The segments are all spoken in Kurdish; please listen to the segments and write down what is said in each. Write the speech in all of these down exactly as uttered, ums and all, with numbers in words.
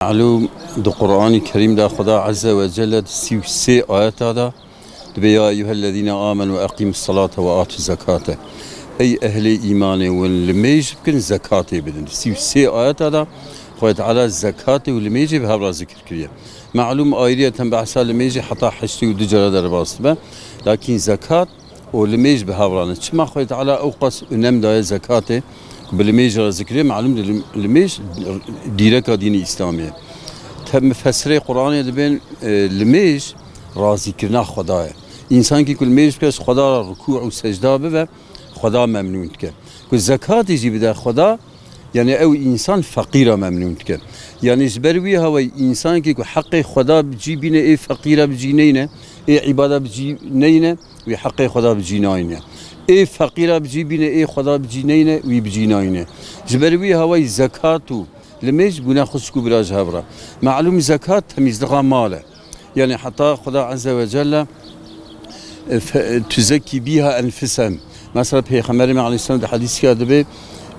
Malûm, di Qur'anî Kerîm de Xuda Azze ve Celle di sî û sê ayeta de dibe, "Ya eyyuhellezîne amenu eqimus salate ve atuz zekate." Ey ehlê îmanê, win limêj bikin, zekatê bidin. Di sî û sê ayeta de Xwedê Teala zekatê û limêjê bi hev re zikir kiriye. Malûm, ayriyeten behsa limêjê heta heştê û du cara derbas dibe. Lakîn zekat û limêj bi hev re ne. Çima Xwedê Teala ew qas önem daye zekatê ku bi limêj re zikirê? Malûm, lim-, limêj dîreka dînê Îslamê ye. Te mifesirê Qur'anê dibên, e, limêj razîkirina Xweda ye. Însankî ku limêj bike, ji Xweda re rukû û secda bibe, Xweda memnûn dike. Ku zekatê jî bide Xweda, yani ew însan feqîra memnûn dike. Yani ji ber wî hawayî însankî ku heqê Xweda bi cî bîne, ê feqîra bi cî neyne, ê îbada bi cî neyne, wî heqê Xweda bi cî nayne. Ê feqîra bi cî bîne, ê Xweda bi cî neyne, wî bi cî nayne. Ji ber wî hawayî zekat û limêj bûne xwişk û bira ji hev re. Malûm, zekat temîzlixa mal e. Yani heta Xweda Azze ve Celle, e, fe-, tuzekî bîha enfusem. Mesela Peyxemberê me aleyhisselam di hedîsika dibe,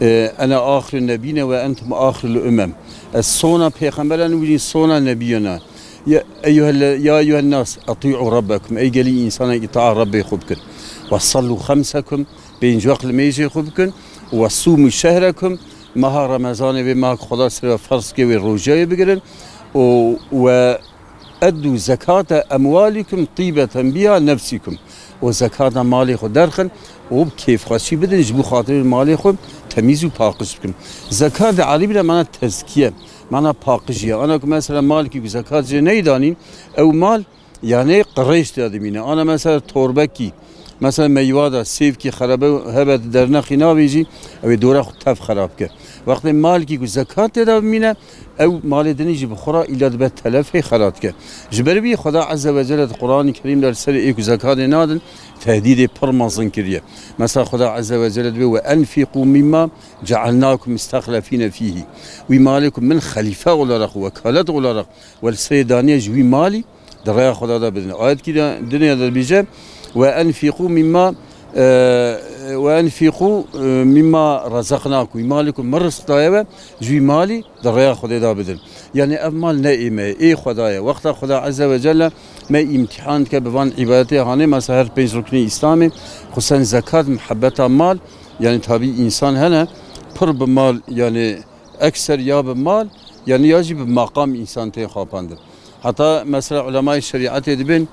e, "Ene axiru nebîne ve entum axirul umem." Ez sona peyxemberan û wî sona nebiyana. Ya eyyuhelle-, ya eyyuhen nas, eti'u rabbekum. Ey gelî însanek, îtaa Rebbê xwe bikin. Ve sallu xemsekum, pênc wext limêjê xwe bikin. Ve sumu şehrekum, meha Remezanê vê meha ku Xweda ser ve ferz kiriye, wê rojayê bigirin. Û ve eddu zekate emwalikum tîbeten biha nefsikum. Û zekata malê xwe derxin û bi kêfxweşî bidin, ji bo xatirê malê xwe temîz û paqij bikin. Zekat di Erîbî de mana tezkiye, mana paqijî ye. Ana ku mesela malkî ku zekat jê neydanîn, ew mal, yani, qirêj tê de dimîne. Ana mesela torbekî, mesela meywa de, sêvkî xerabe hebe, di dernexî navêjî, ew ê dora xwe tev xerab ke. Wextê malkî ku zekat tê de bimîne, ew malê dinî jî bi xwe re îla dibe telef, hê xera dike. Ji ber wî Xweda Azze ve Celle di Qur'anê Kerîm de li ser ê ku zekatê nadin, tehdîdê pir mezin kiriye. Mesela Xweda Azze ve Celle dibe, "Ve enfiqû mimma cealnakum istexlefîne fîhî." Wî malê ku min xelîfe olarak, wekalet olarak we li serê daniye, ji wî malî di rêya Xweda de bidin. Ayetkî de dinê de dibêje, "Ve enfiqû mimma, e, ve enfiqû, e, mimma razaqnakum." Wî malê ku min rizq daye we, ji wî malî di rêya Xwedê de bidin. Yani ev mal ne ê me ye, ê Xweda ye. Wexta Xweda Azze ve Celle me îmtîhan dike bi van îbadetê hanê, mesela her pênc ruknê Îslamê, xusen zekat, muhebbeta mal, yani tabî însan hene, pir bi mal, yani ekser ya bi mal, yani ya jî bi maqam însan tên xapandin. Heta mesela ulemayê şerîetê dibên,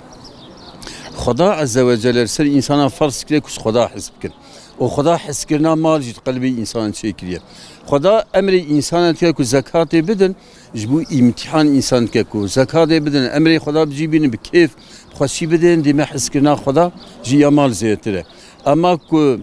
Xweda Azze ve Celle li ser însanan ferz kiriye ku ji Xweda hez bikin. Û Xweda hezkirina mal jî di qelbê însanan çêkiriye. Xweda emrê însanan dike ku zekatê bidin, ji bo îmtîhan însan dike ku zekatê bidin, emrê Xweda bi cî bînin, bi kêf, bi xweşî bidin, dê me hezkirina Xweda ji ya mal zêdetir e. Ema ku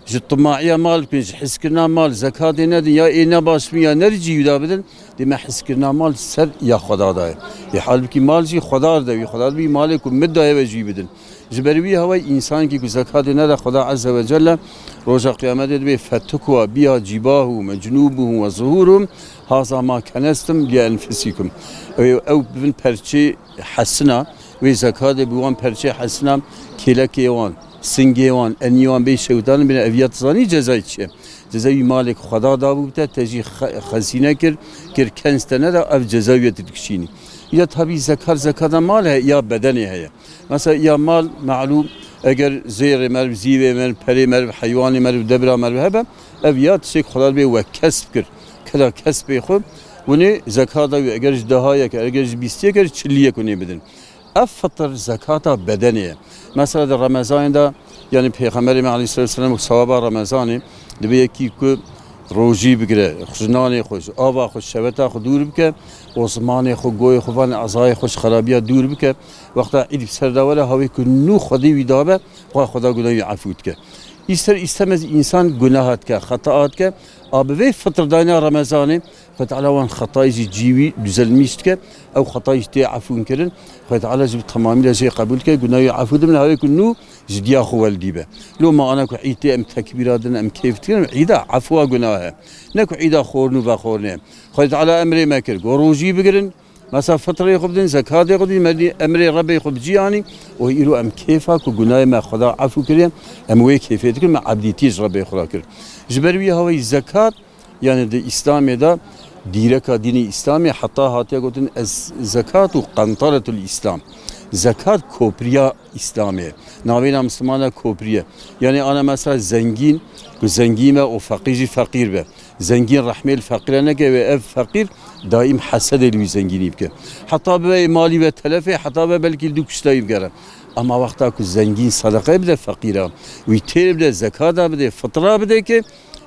ji timaiya mal bikin, ji hizkirina mal zekatê nedin, ya ê ne baş bin ya ne li cî wî da bidin, dê me hizkirina mal ser ya Xweda da ye. Ê halbikî mal jî Xweda da ye, wî Xweda dibî malê ku min daye we jî bidin. Ji ber wî hawayî însankî ku zekatê neda Xweda Azze ve Celle roja Qiyametê dibê fetukwa biha cîbahu mecnûbuhu ve zuhûruhum haza ma kenestum li enfusîkum. Ew, ew bibin perçê hesina, wê zekatê bi wan perçê hesina kêlekê wan, singê wan, enî wan bê şewitandin, bêne ev ya dizanî cezayê çi ye? Cezayê wî malê ku Xweda dabû bi te, te jî xe-, xezîne kir, kir kens te neda, ev ceza wî ye tu dikişînî. Ya tabî zekat, zekata mal heye, ya bedenê heye. Mesela ya mal, malûm, eger zêrê me bi, zîvê me bi, perê me bi, heywanê me bi, debira me bi hebe, ev ya tiştê ku Xweda dibê we kesb kir, keda kesbê xwe, winê zekata wî eger ji dehayek, eger ji bîstiyek, eger çiliyek winê bidin. Ev fitir zekata bedenê ye. Mesela di Remezanê de, yani Pêxemberê me aleyhissalatu vesselam ku sewaba Remezanê, dibe yekî ku rojî bigire, ji nanê xwe, ji ava xwe, ji şeweta xwe dûr bike û zimanê xwe, goyê xwe, van ezayê xwe ji xerabiya dûr bike. Wexta îd bi ser de were, hawê ku nû Xwedê wî dabe, xwe Xweda gunahê wî efû dike. Îster îstemez însan gunaha dike, xetaa dike. A bi vê fitirdayna Remezanê, Xwedê Teala wan xetayê jî cî wî duzelmîş dike. Ew xetayê jî tê efûn kirin. Xwedê Teala jî bi temamî re jê qebûl dike. Gunahê wî efû dibin, hawê ku nû ji diya xwe weldî be. Loma ana ku îd tê em tekbîra din, em kêf dikin, îda efûa gunah e. Ne ku îda xwarin û vexwarinê. Xwedê Teala emrê me kir, got rojî bigirin, mesela fitrê xwe bidin, zekatê xwe bidin, me dî emrê Rebbê xwe bi cî anî û îro em kêfa ku gunahê me Xweda efû kiriye, em wê kêfê dikin, me ebdîtiyê ji Rebbê xwe re kir. Ji ber wî hawayî zekat, yani di Îslamê de, Dîreka dînê Îslamê heta hatiye gotin ez zekat û qenteretul Îslam. Zekat kopriya Îslamê ye. Navêna Mislimana kopriye. Yani ana mesela zengîn, ku zengîn be û feqîr jî feqîr be. Zengîn rehmê li feqîre neke ve ev feqîr daîm hesedê li wî zengînî bike. Heta bibe malî ve telefê, heta be belkî li du kuştayî bigere. Ama wexta ku zengîn sadaqe bide feqîra, wî têr bide, zekata bide, fitra bide ki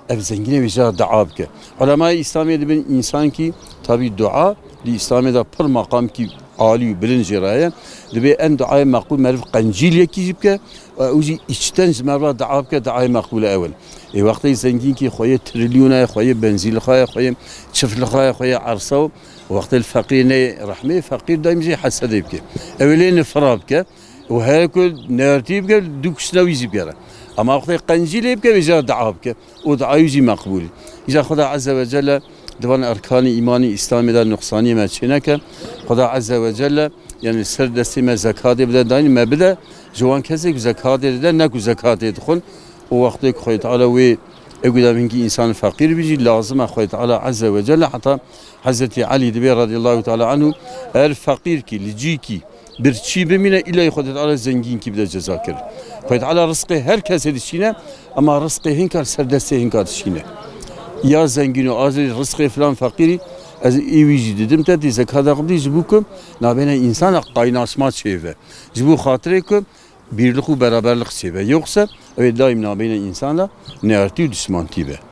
ev zengînê wî jara dua bike. Ulemayê Îslamê dibin însankî tabî dua li Îslamê de pir maqamkî alî û bilind jê re ye. Dibê en duayê meqbûl meriv qencîl yekî jî bike, ew jî îçten ji meriva dua bike, duayê meqbûl ew in. Ê wextê zengînkî xweyê trilyona ye, xweyê benzîlixa ye, xweyê çiflixa ye, xweyê ersa û wextê li feqîr neyê rehmê, feqîr daîm jê hesedê bike. Ew ê lê nifira bike û her ku nertî bike, du kuştina wî jî bigere. Ama wextê qencî lê bike, vêca dua bike û duayî jî meqbûl. Îca Xweda Azze ve Celle di van erkanî îmanî Îslamê de nuqsaniyê me çêneke. Xweda Azze ve Celle, yani ser destê me zekatê bide, dayîn me bide, ji wan kesê ku zekatê dide, ne ku zekatê dixwin. Û wextê ku Xwedê Teala wê ew guda hinkî însan feqîr bî jî, lazim e Xwedê Teala Azze ve Celle heta Hezretî Elî dibê radiyallahu teala anhu, her feqîrkî, li cîkî, birçî bimîne, îlayî Xwedê Teala zengînkî bide ceza kirin. Xwedê Teala rizqê her kesê dişîne, ama rizqê hinka li ser destê hinka dişîne. Ya zengîn û azirî rizqê filan feqîrî, ez ê wî jî didim te, tê zekata xwe bidî, ji bo ku nabêne însana qaynaşma çêbe. Ji bo xatirê ku bîrlik û beraberlik çêbe. Yoksa ew ê daîm nabêne însana neartî û dişmantî be.